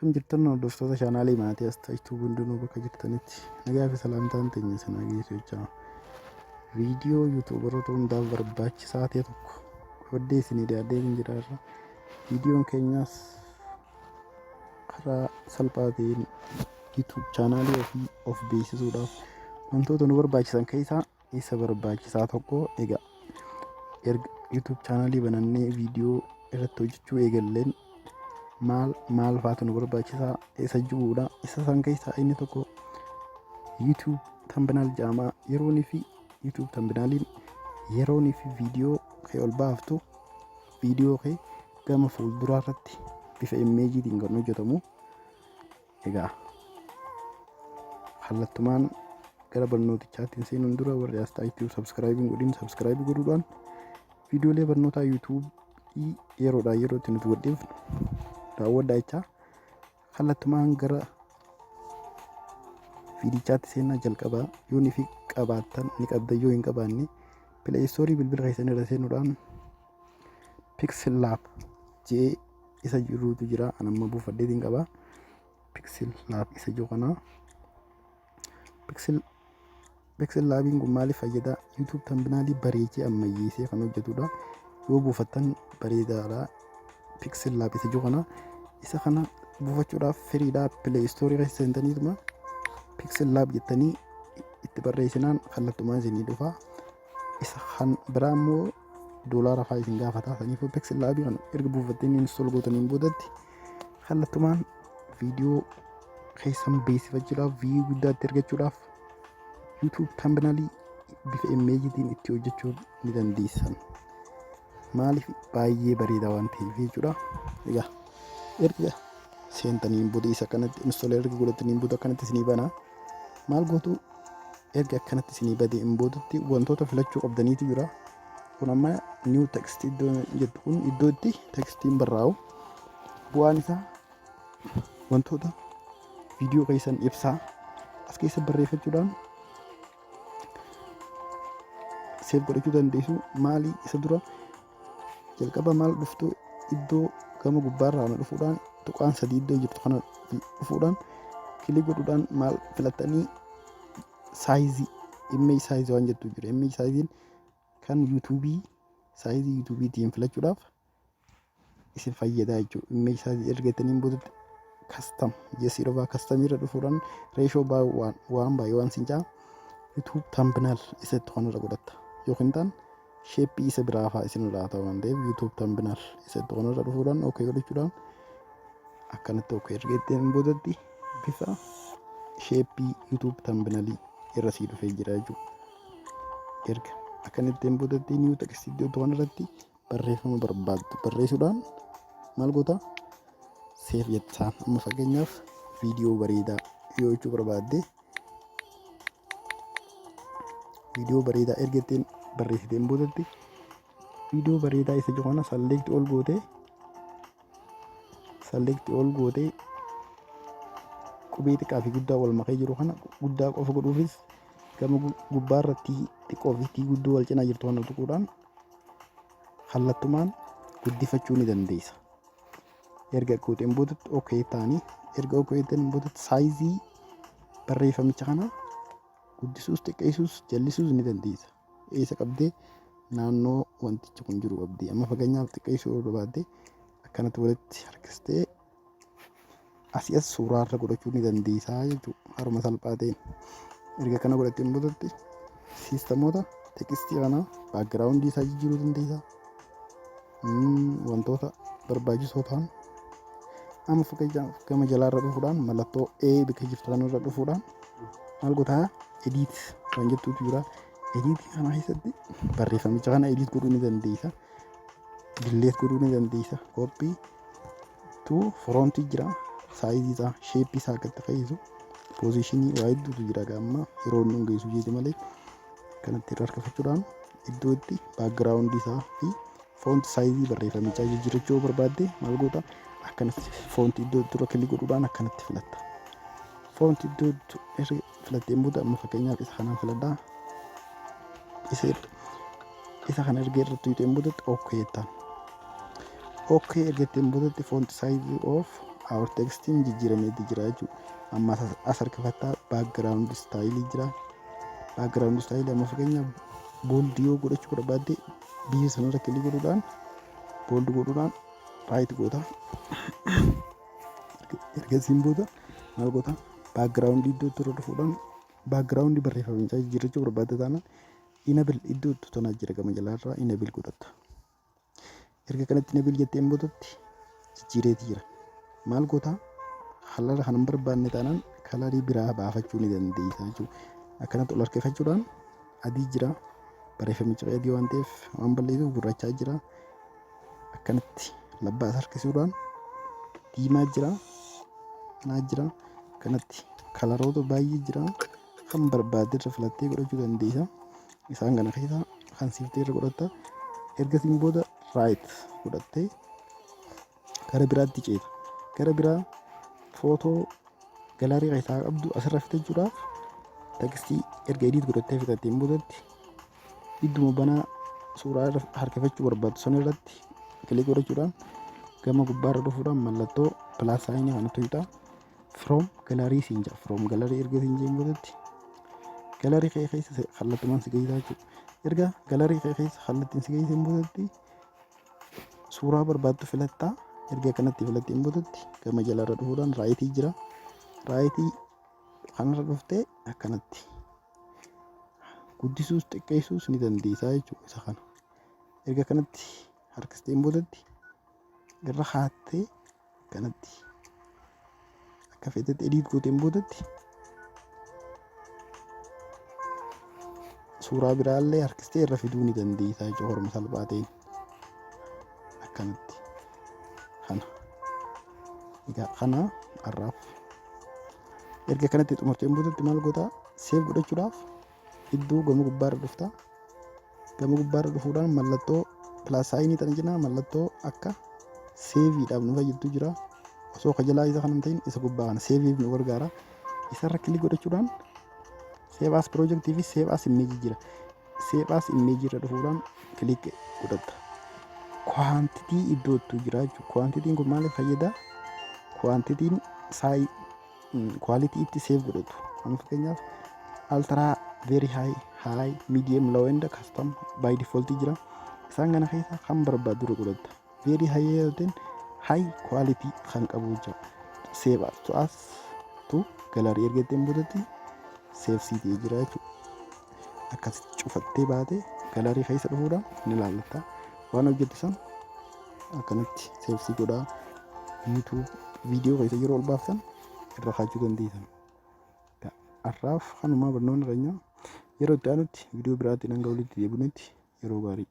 Akkam jirtan hordoftoota chaanaalii maatii Astaaytuu hundinuu bakka jirtanitti nagaa fi salaamtaan teenya isin haa geessu jechaa. Viidiyoo yuutuubaroota hundaaf barbaachisaa ta'e tokko qabadhee isinii dhiyaadhee kan jira irra. Viidiyoon keenyaas karaa salphaa ta'een YouTube chaanaalii ofii of beeksisuudhaaf wantoota nu barbaachisan keessaa isa barbaachisaa tokko. Egaa erga YouTube chaanaalii banannee viidiyoo irratti hojjechuu eegalleen maal maal faatu nu barbaachisaa isa jiruudha. Isa san keessaa inni tokko YouTube thumbnail jedhama. Yeroonii fi YouTube thumbnailiin yeroonii fi viidiyoo kee ol baaftu viidiyoo kee gama fuulduraa irratti bifa immeejiitiin kan hojjetamu. Egaa kallattumaan gara barnootichaatti seenuun dura warri as taa'ittuu sabskraayibiin godhin sabskraayibii godhuudhaan viidiyoolee barnootaa yuutuubii yeroodhaa yerootti nuti gadhiifnu daawwadhaa jechaa kallattumaan gara viidichaatti seenaa. Jalqabaa yoo ni fi qabaattan ni qabda, yoo hin qabaanne Play Storeii bilbila keessan irra seenuudhaan PixelLab jee isa jiruutu jira. An amma buufadheetiin qaba. PixelLab isa jiru kana. PixelLabiin kun maaliif fayyada? YouTube thumbnailii bareechee ammayyeessee kan hojjetudha. Yoo buufattan bareedaadha. PixelLab isa jiru kana. Isa kana buufachuudhaaf freedha. Play Storeii keessa seentaniituma PixelLab jettanii itti barreessinaan kallattumaan isinii dhufa. Isa kan biraa immoo doolaara fa'aa isin gaafata. Saniifuu PixelLabii kana erga buufattanii install gootaniin boodatti kallattumaan viidiyoo keessan beeksifachuudhaaf, view guddaatti argachuudhaaf YouTube thumbnailii bifa immeejiitiin itti hojjechuu ni dandeessan. Maaliif? Baay'ee bareeda waan ta'eef jechuudha. Egaa erga seentaniin booda isa kanatti install erga godhataniin booda akkanatti isinii bana. Maal gootu? Erga akkanatti isinii badeen boodatti wantoota filachuu qabdaniitu jira. Kun amma new text iddoo jettu kun iddoo itti textiin barraa'u. Bu'aan isaa wantoota viidiyoo keessan ibsaa as keessa barreeffachuudhaan save godhachuu dandeessu. Maali isa dura jalqaba maal dhuftu? Iddoo gama gubbaarraa kana dhufuudhaan tuqaan sadii iddoo jirtu kana dhufuudhaan click godhuudhaan maal filattanii? Sizeii, image sizeii waan jettu jira. Image sizeiin kan yuutuubii sizeii yuutuubiitiin filachuudhaaf isin fayyadaa jechuudha. Image sizeii erga jettaniin boodatti custom jessi dhufaa. Customii irra dhufuudhaan ratio one by one sin jaa. YouTube thumbnail isa itti kanarra godhatta yookiin ta'an shapeii isa biraa fa'aa isin irraa ta'u waan ta'eef YouTube thumbnail isa itti kanarra dhufuudhaan okay godhachuudhaan akkanatti okay erga jetteen boodatti bifa shapeii YouTube thumbnailii irra sii dhufee jira jechuudha. Erga akkanattiin boodatti new text iddoo kanarratti barreeffama barbaaddu barreessuudhaan maal goota? Save jettaan. Amma fakkeenyaaf viidiyoo bareedaa yoo jechuu barbaadde, viidiyoo bareedaa erga ittiin barreessiteen boodatti viidiyoo bareedaa isa jiru kana select all gootee qubee xiqqaa fi guddaa wal makee jiru kana guddaa qofa godhuufis gama gubbaa irratti xiqqoo fi tii guddoo wal cinaa jirtu kana tuquudhaan kallattumaan guddifachuu ni dandeessa. Erga gooteen boodatti okay ta'anii, erga okay ta'anii boodatti sizeii barreeffamicha kana guddisuus, xiqqeessuus, jallisuus ni dandeessa. Eessa qabdee? Naannoo wantichi kun jiru qabdee. Amma fakkeenyaaf xiqqeessuu yoo barbaadde akkanatti walitti harkistee asii as suuraa irra godhachuu ni dandeessaa jechuudha. Haruma salphaa ta'een. Erga kana godhatteen boodatti siistamoota textii kana backgroundii isaa jijjiiruu dandeessa. Wantoota barbaachisoo ta'an amma fakkeenyaaf gama jalaarra dhufuudhaan mallattoo A bakka jirtu kanarra dhufuudhaan maal gootaa? Edit waan jettuutu jira. Edit kana keessatti barreeffamicha kana edit godhuu ni dandeessa. Delete godhuu ni dandeessa. Copy to frontii jira. Sizeii isaa, shapeii isaa akka itti fayyisu, positionii waa hedduutu jira. Amma yeroo inni hungeessu jeeti malee kanatti irra harkifachuudhaan iddoo itti backgroundii isaa fi font sizeii barreeffamichaa jijjiirachuu yoo barbaadde maal goota? Akkanatti fontii iddoo dura click godhuudhaan akkanatti filatta. Fontii iddoo erga filatteen booda amma fakkeenyaaf isa kanaan filadhaa. Isa kana erga irratti tuqxeen boodatti okay jettaan. Okay erga jetteen boodatti font sizeii of Our textiin jijjiirameeti jira jechuudha. Amma as harkifattaa, background style jira. Background style amma fakkeenyaaf bold yoo godhachuu barbaadde, biyya sanarra click godhuudhaan bold godhuudhaan right goota. Ergasiin booda maal goota? Background iddoo itti irra dhufuudhaan background barreeffamichaa jijjiirrachuu barbaadde taanaan, enable iddoo itti tanaa jira, gama jalaarraa enable godhatta. Erga kanatti enable jetteen boodatti jijjiireeti jira. Maal goota? Color kan hin barbaanne taanaan colorii biraa baafachuu ni dandeessa jechuudha. Akkanatti ol harkifachuudhaan adii jira. Barreeffamicha adii waan ta'eef waan balleessuuf gurraachaa jira. Akkanatti labbaa as harkisuudhaan diimaa jira. Kanaa jira. Akkanatti coloroota baay'ee jira. Kan barbaadde irra filattee godhachuu dandeessa. Isaan kana keessa kan siiftee irra godhatta. Ergasiin booda right godhattee gara biraatti ceeta. Gara biraa footoo gallery keessaa qabdu asirra fitachuudhaaf, textii erga edit godhattee fixatteen boodatti, idduma banaa suuraa irra harkifachuu barbaaddu sana irratti click godhachuudhaan gama gubbaarra dhufuudhaan mallattoo plus signii kana tuqxaa. From gallery siin jedha. From gallery erga siin jeen boodatti gallery kee keessa kallattumaan si geessaa jechuudha. Erga gallery kee keessa kallattiin si geesseen boodatti suuraa barbaaddu filattaa. Erga kanatti filatteen boodatti gama jalaarra dhufuudhaan rightii jira. Rightii kanarra dhuftee akkanatti guddisuus xiqqeessuus ni dandeessaa jechuudha isa kana. Erga kanatti harkisteen boodatti irra haattee kanatti akka feetetti edit gooteen boodatti suuraa biraallee harkistee irra fiduu ni dandeessaa jechuudha horma salphaa ta'een akkanatti kana. Egaa kana har'aaf erga kanatti xumurteen boodatti maal gootaa? Save godhachuudhaaf iddoo gama gubbaarra dhuftaa. Gama gubbaarra dhufuudhaan mallattoo plus signii tana cinaa mallattoo akka saveiidhaaf nu fayyaddu jira. Osoo kajalaa isa kana hin ta'in isa gubbaa kana saveiif nu gargaara. Isarra click godhachuudhaan save as projectii fi save as image jira. Save as image irra dhufuudhaan click godhatta. Quality iddootu jira jechuudha. Qualityn kun maaliif fayyada? Qualityn saayii quality itti save godhatu. Amma fakkeenyaaf ultra, very high, high, medium, low and custom by default jira. Isaan kana keessa kan barbaaddu irra godhatta. Very high yoo ta'e high quality kan qabu jechuudha. Save as to as to gallery erga ittiin boodatti save siitii jira jechuudha. Akkasitti cufattee baate gallery keessa dhufuudhaan ni ilaallatta. Waan hojjettu san akkanatti save sii godhaa. YouTube viidiyoo keessa yeroo ol baaftan irra kaachuu dandeessan. Har'aaf kanumaa barnoonni keenya. Yeroo itti aanutti viidiyoo biraatiin hanga walitti deebinutti yeroo gaarii.